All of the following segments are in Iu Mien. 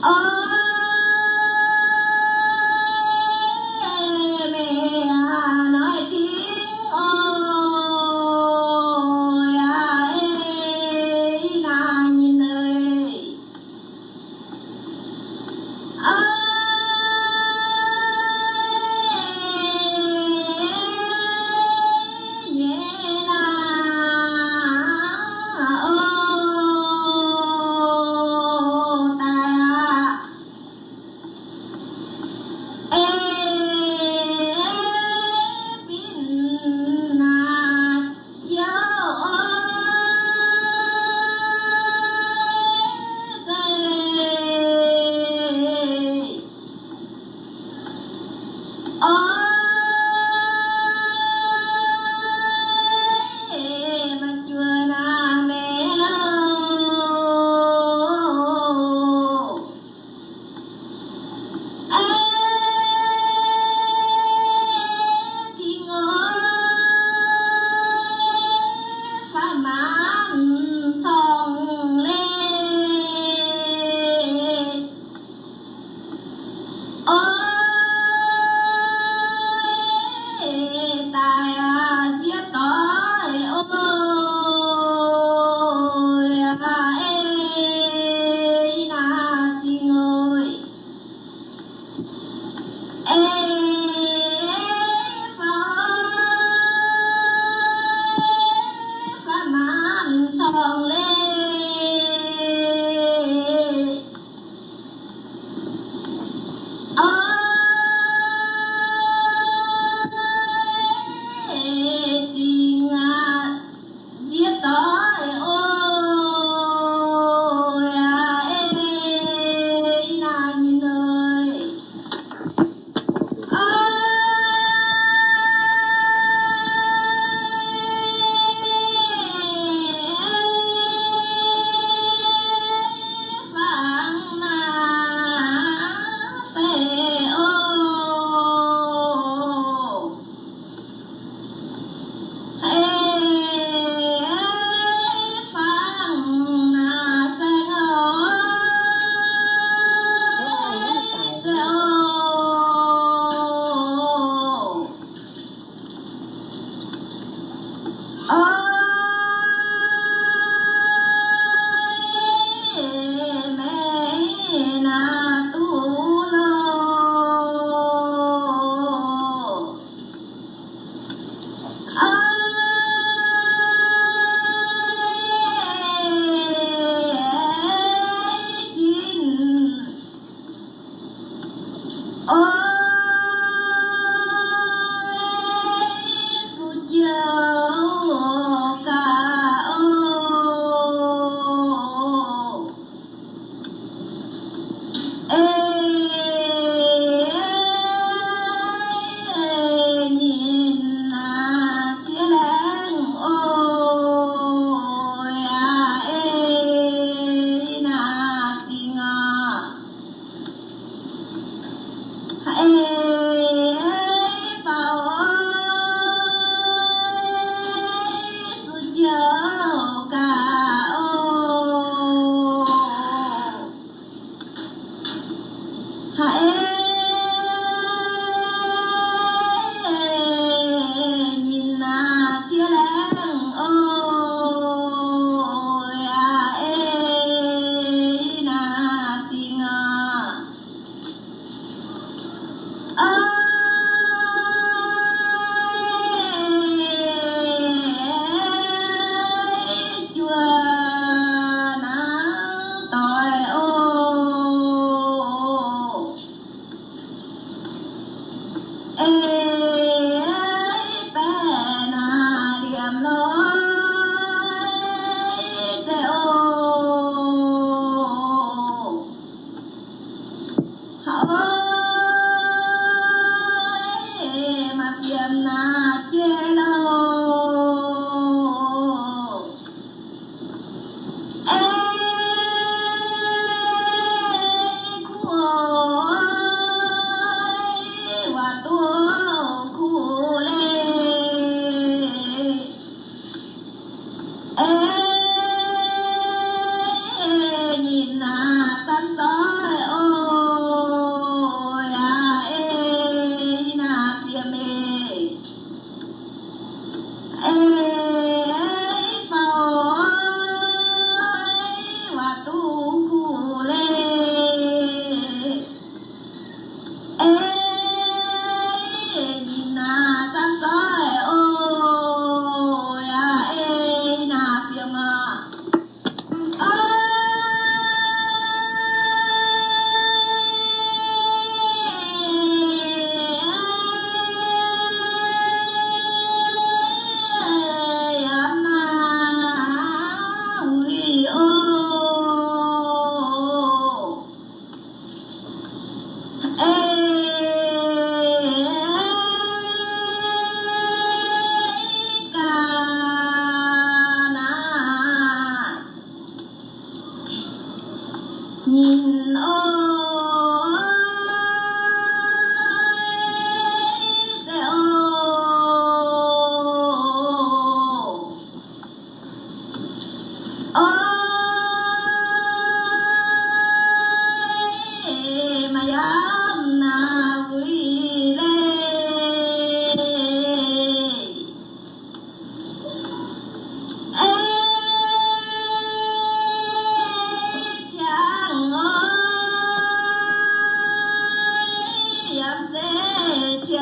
Oix meih hnoi dingc oc, yaac ei naaic nyei.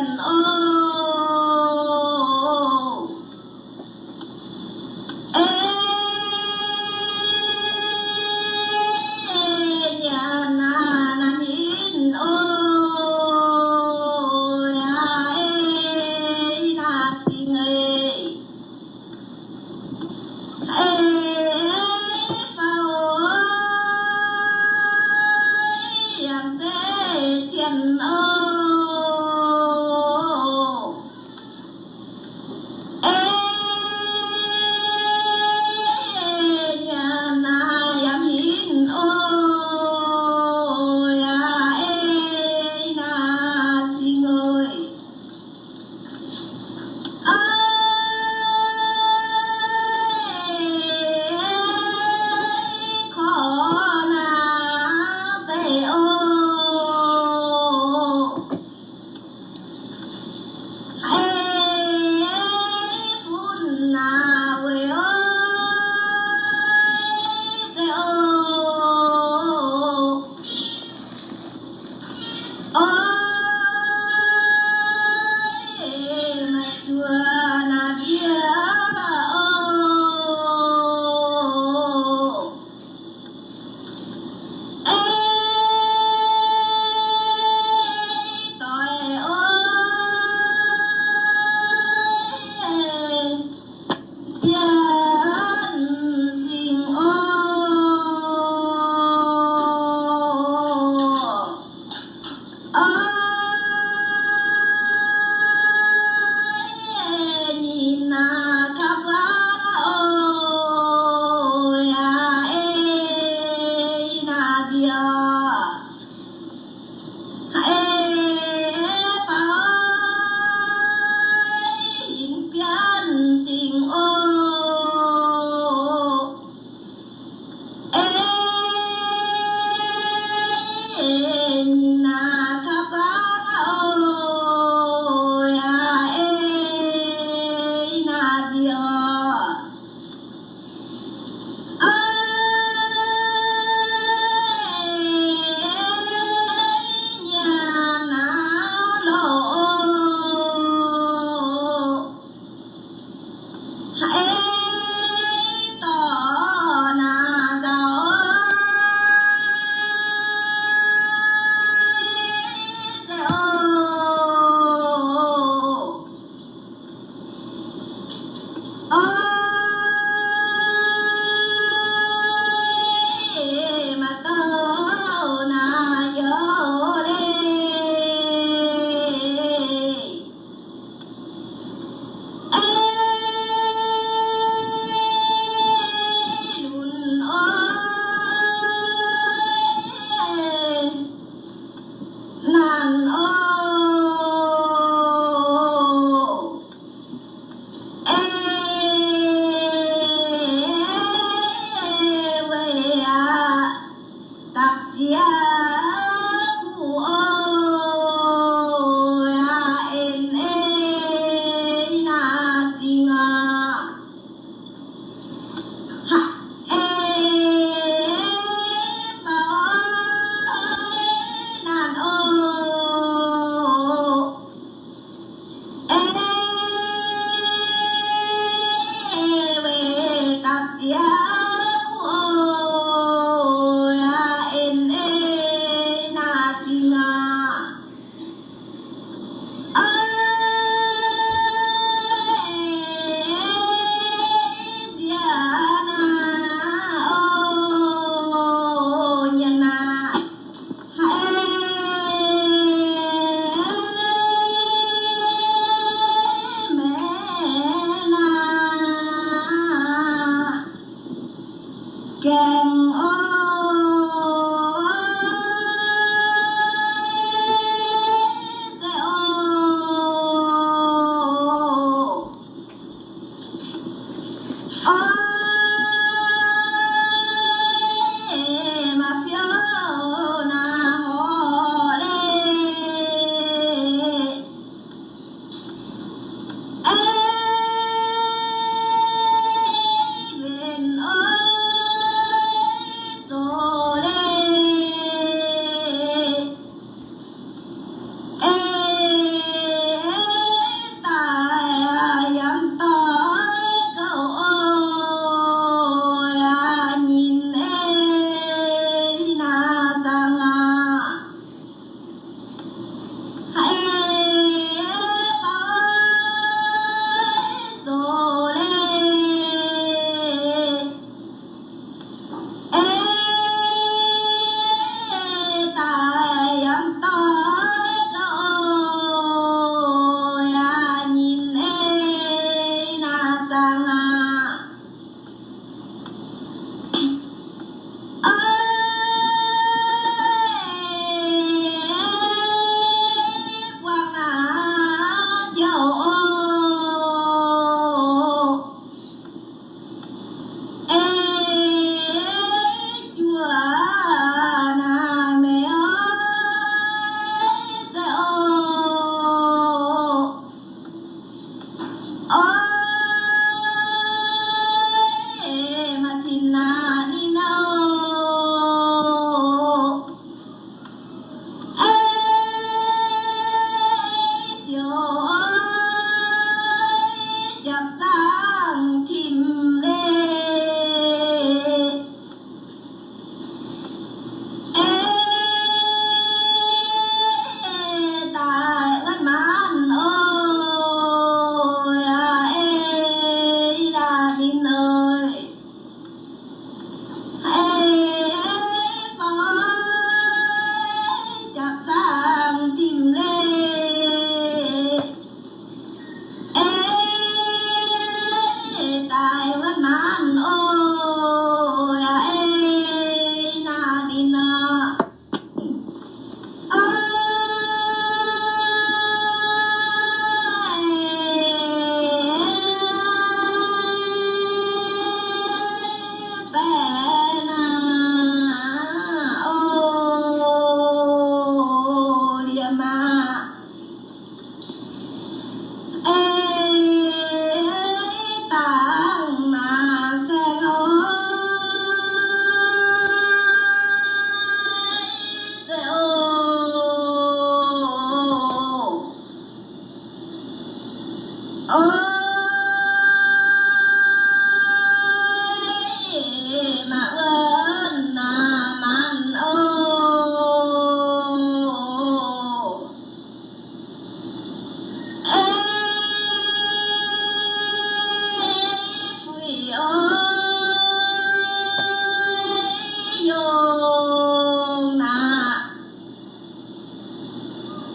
Tien oc. Ei, nyanc naaiv ninh oc, yaac ei naaiv singx ei. Ei, faaux oc, yaac ei tien oc. Ei, nyanc naaiv yaac ninh oc, yaac ei naaiv singx ei. Ei, korv naaiv deix oc.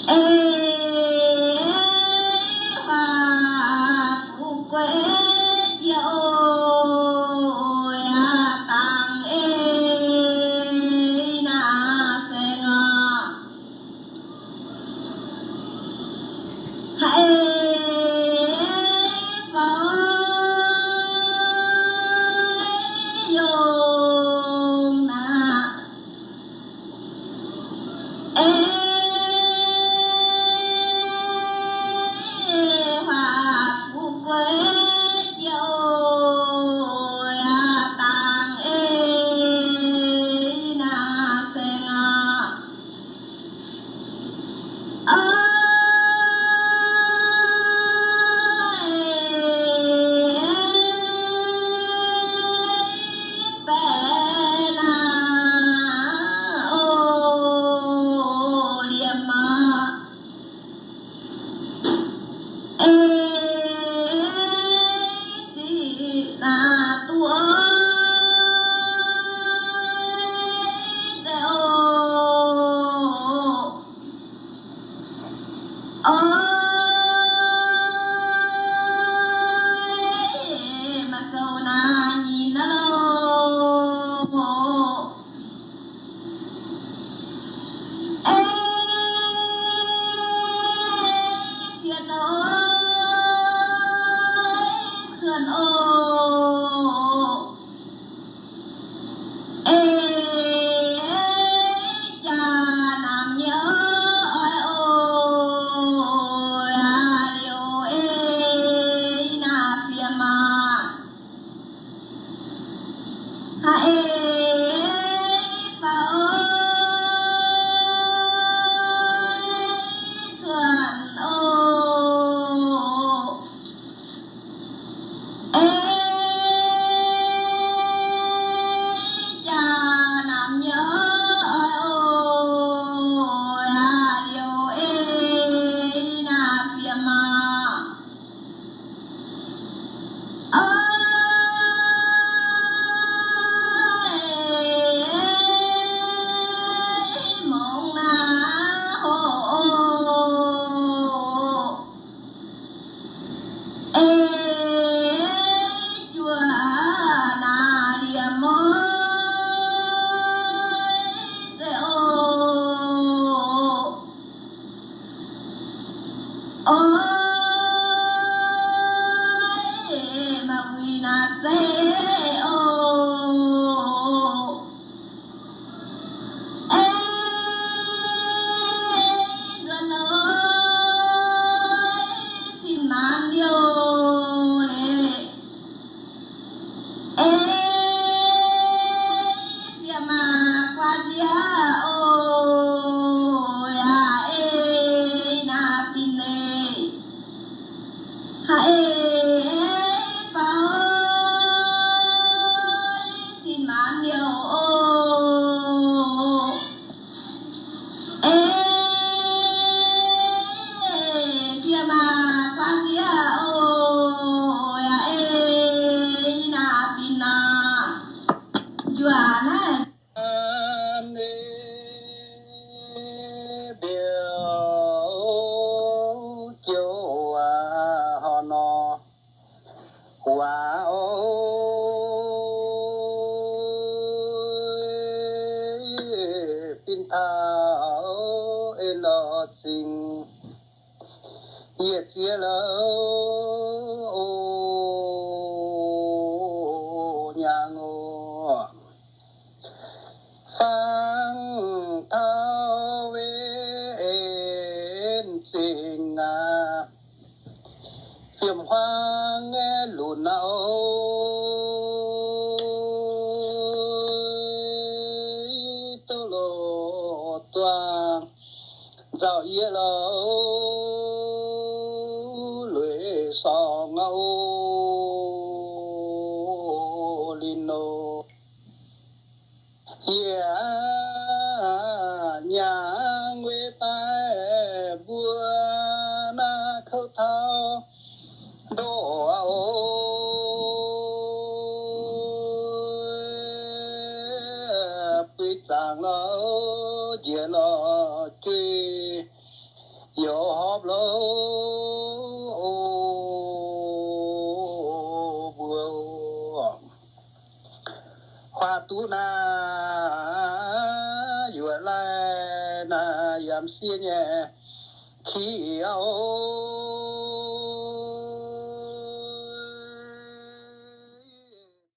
Ei huaax fu'jueiv jiex oc, yaac dangx ei naaiv saeng oc. Haiz faaux yungz naaic. Ei huaax fu'jueiv jiex oc, yaac dangx ei naaiv saeng oc. Oix baeqc naaiv oc, liemh maah. Ei ziqc naaiv duqv oix deix oc. Oix maaih zoux naaiv nyei naaiv loh. Ei sienx oc, cuotv oc. Ei jaax namx nyei oix oc, yaac liouh ei naaiv fiem maah. Haiz ei faaux oix cuotv oc. Ei jaax namx nyei oix oc, yaac liouh ei naaiv fiem maah. Oix mungz naaiv hoc oc. Ei juoz naaiv liemh oix zeiz oc. Oix maaih wuic naaiv zeiz oc. Ei nzuonx oix cin maanc liouh leiz. Ei fiem maah guaax nziex oc, yaac ei naaiv binc leiz. Haiz ei faaux oix cin maanc liouh oc. Ei fiem maah guaax nziex oc, yaac ei naaiv binc naaiv njuov naaiv. Mbiauz jouv aac, horh nor waac oc, binc taux ei lorz zingh yietc ziex louh oc, nyaangh oc. Fangx taux wenc zingh aac, fiem huaang nyei lunx aac, duqv loz duangh nzauh yie lorz lueic sorngx aac, o, linh nor. Yie nyaangh weic daaih mbuo naaiv kouv taux ndoqv oc, buix zaangc lorz njiec lorz jueiv, youz horpc lo, mbuo huaax duqv naaiv yuoqc laih naaiv yiem sieqv nyei kiv auv.